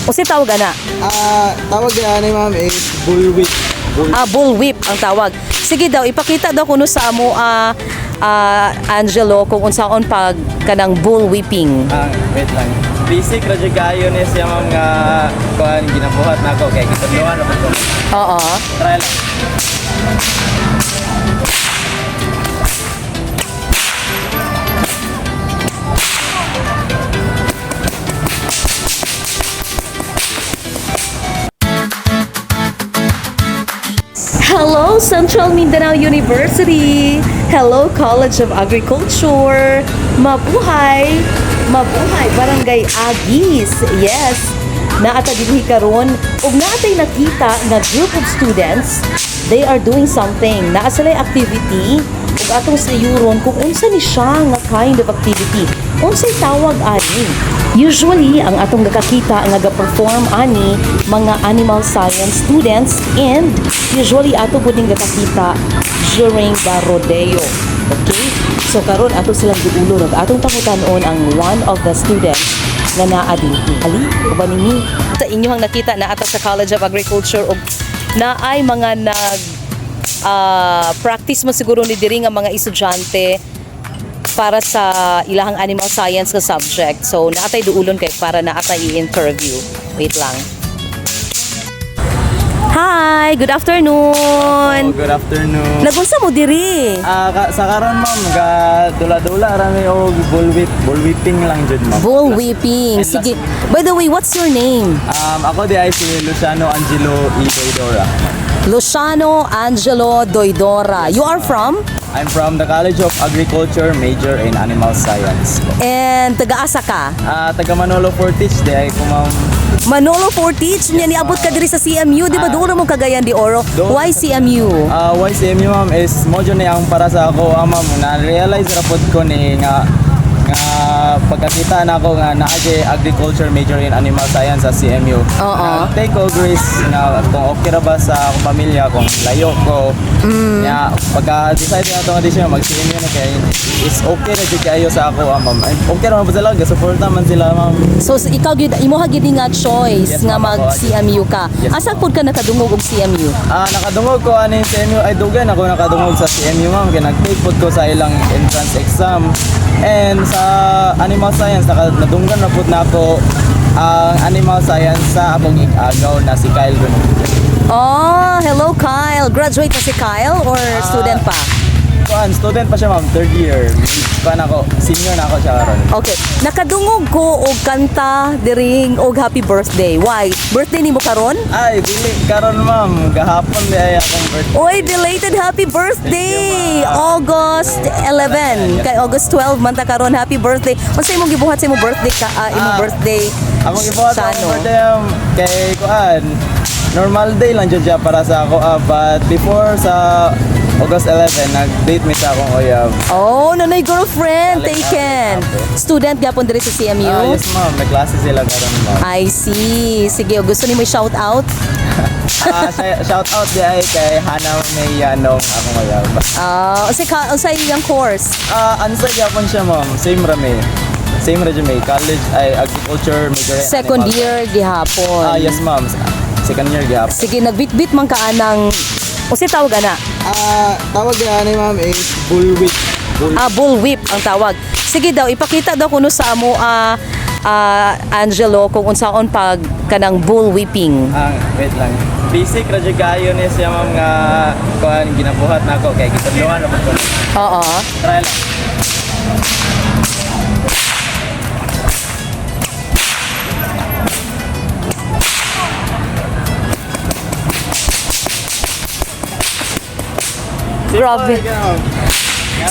Unsay tawag ana? Tawag ani, ma'am, is bullwhip. Bull. Ah, bullwhip ang tawag. Sige daw, ipakita daw kuno sa amo Angelo kung unsaon pag kanang bull whipping. Ah, wait lang. Basic ra jud kaayo ni siya, ma'am, nga kuan ginabuhat nako kay gitudloan ra pud ko. Oo. Try lang. Hello, Central Mindanao University! Hello, College of Agriculture! Mabuhay! Mabuhay, Barangay Agis! Yes! Naata dinhi karon ug naatay nakita nga group of students, they are doing something. Naa sila'y activity ug atong sayuron kung unsa ni siya nga kind of activity. Unsay tawag ani? Usually, ang atong nakakita nga ga-perform ani mga animal science students and usually ato pud ning nakakita during the rodeo. Okay? So karon ato silang giulo ug atong pangutan-on ang one of the students nga naa dinhi. Ali, uban nini sa inyohang nakita na ato sa College of Agriculture ug naay mga nag practice mo siguro ni diri nga mga estudyante para sa ilahang animal science nga subject. So, naatay duulon kay para naatay i-interview. Wait lang. Hi! Good afternoon! Oh, good afternoon. Nagunsa mo diri? Sa karon, ma'am, ga dula-dula ra mi og bullwhip, bullwhipping lang jud, ma'am. Bull whipping. And Sige. By the way, what's your name? Ako di ay si Luciano Angelo E. Doidora. Luciano Angelo Doidora. You are from? I'm from the College of Agriculture, major in Animal Science. And taga-asa ka? Taga Manolo Fortich di ay ko, ma'am. Manolo Fortich, niya niabot ka diri sa CMU, di ba? Doon mo Cagayan de Oro. Doon. Why CMU? Why CMU, ma'am, is mo jud ni ang para sa ako, ma'am, na realize ra pod ko ni nga nga pagkakita na ako nga naa jay agriculture major in animal science sa CMU. Oo. Take og risk nga kung okay ra ba sa akong pamilya kung layo ko. Nya pagka decide na atong decision mag CMU na kay is okay ra jud kaayo sa ako, ma'am. And okay ra man sila, gasuporta man sila, ma'am. So ikaw gyud imo gyud nga choice Yes, nga ma'am, mag ako. CMU ka. Yes, Asa pud ka nakadungog og CMU? Nakadungog ko ani CMU ay dugay na ako nakadungog sa CMU, ma'am, kay nag-take pod ko sa ilang entrance exam. And sa animal science nadunggan na pud nako ang animal science sa akong igagaw na si Kyle Ronaldo. Oh, hello Kyle. Graduate na si Kyle or student pa? Kuan, student pa siya, ma'am, third year. Kuan ako, senior na ako siya karon. Okay. Nakadungog ko og kanta diring og happy birthday. Why? Birthday nimo karon? Ay, dili karon, ma'am, gahapon di ay akong birthday. Oy, belated happy birthday! Thank you, ma'am. August 11. Yes, Kay ma'am. August 12 man ta karon, happy birthday. Unsa imong gibuhat sa imong birthday ka imong birthday? Akong gibuhat sa akong Sano? birthday, kay kuan, normal day lang jud siya para sa ako, but before sa August 11 nag-date mi sa akong uyab. Oh, nanay girlfriend, Alex, taken. Alex. Student gapon diri sa CMU? Yes, ma'am, may klase sila karon, ma'am. I see. Sige, gusto nimo shout out? Shout out di ay kay Hannah May Yanong, akong uyab. Unsay iyang course? Ansa gyapon siya, ma'am. Same ra may. Same ra jud may college ay agriculture major in Second animal. year gihapon. Yes, ma'am. Second year gyapon. Sige, nagbitbit man ka anang unsay tawag ana? Tawag ani, ma'am, is bullwhip. Bull. Ah, bullwhip ang tawag. Sige daw, ipakita daw kuno sa amo Angelo kung unsaon pag kanang bull whipping. Wait lang. Basic ra jud kaayo ni siya, ma'am, nga kuan ginabuhat nako kay gitudloan ra pud ko. Oo. Try lang. Grabe.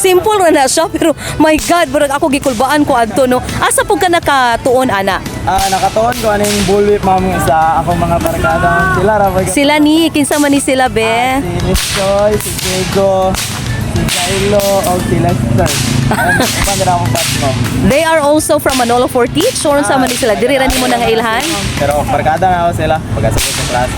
Simple ra na siya pero my God, murag ako gikulbaan ko adto no. Asa pud ka nakatuon ana? Nakatuon ko aning bullwhip, ma'am, sa akong mga barkada. Sila ra ba? Sila ni kinsa man ni sila be? Si Miss Choi, si Diego, si Kylo, o si Lester. Paano na akong batch, ma'am? They are also from Manolo Fortich or unsa man ni sila? Diri ra nimo nang ilhan? Pero barkada na ako sila pagkasabot sa class.